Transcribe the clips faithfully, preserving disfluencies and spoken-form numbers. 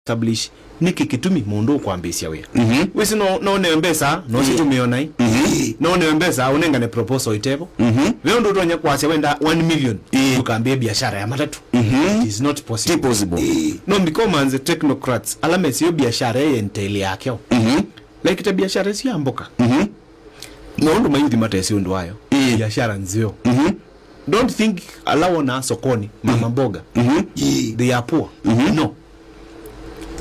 establish nĩkĩ kĩtumi mũndũ ũkwambĩĩsya wĩa. Mhm. Wĩsĩ no, no ũnewe mbesa, no, ĩĩ, citũmĩo nai. Mhm. No ũnewe mbesa, ũnengane proposal ĩtevo. Mhm. Ve ũndũ ũtonya kwasya wenda one million, ĩĩ, ndũkambĩe biashara ya matatũ. Mhm. It is not possible. Ti possible. Ĩĩ. No, because manze technocrats, ala mesĩo biashara ĩye ntaĩlĩ yakeo. Mhm. Like ta biashara isu ya mboka. Mhm. No ũndũ mayuthi matesĩ ũndũ wayo. Ĩĩ. Biashara nzeo. Mhm. Don't think ala wona sokoni, mama mboga. Mhm. Ĩĩ. They are poor. Mhm. No.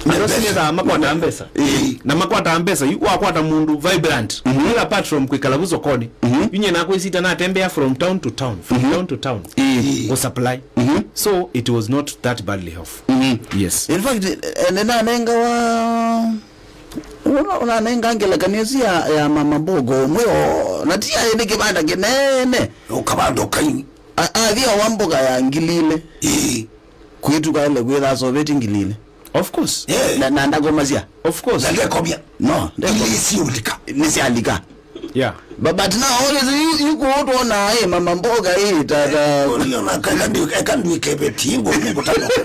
Andũ asu nĩthaa makwataa mbesa. Ĩĩ. Na makwataa mbesa, yu wakwata mũndũ vibrant. Mhm. Ila apart from kwĩkala vu sokoni. Mhm. Yu nyie nakwĩsita natembea from town to town, from, mhm, town to town. Ĩĩ. Kũ supply. Mhm. So it was not that badly off. Mhm. Yes. In fact, eh, nĩnanengawa Ũna-, ũnanenga ngelekany'o ĩsu ya, ya mama mbogo ũmwe o, na ti aĩ nĩ kĩvanda kĩnene. Ũkavanda ũkaini. A-, athi owa mboga ya ngili ilĩ. Ĩĩ. Kwĩtu kaĩle kwĩtha asovetye ngili ilĩ. Of course. Yeah. Na, na ndakomasya. Of course. Na ndekomya. No, ndeko-, ilĩ siũlika. Nĩsyalika. Yeah. But, but now, always, you, you go out on a, hey, mama mboga, hey, tata. Ũliona, eka ndi-, eka ndwĩke beti, ngo, ngũtanoka.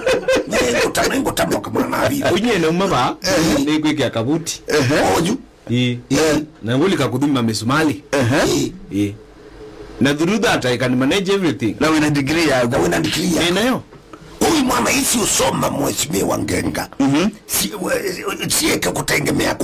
Ngũtanoka, ngũtanoka, mwana wa bibi. Unye na umaba, eh, nĩ kwĩkĩa kabuti. Ehe. Oyu. Ĩĩ. Ĩĩ. Na ngũlika kũthima mĩsumalĩ. Ehe. Ĩĩ. Na through that, I can manage everything. Na wĩna degree yaku. Na wĩna degree yaku. Nĩ nayo. Ũyu mwana ici usoma, Mheshimiwa Ngenga. Mhm. Si-, we-, sieke kutegemea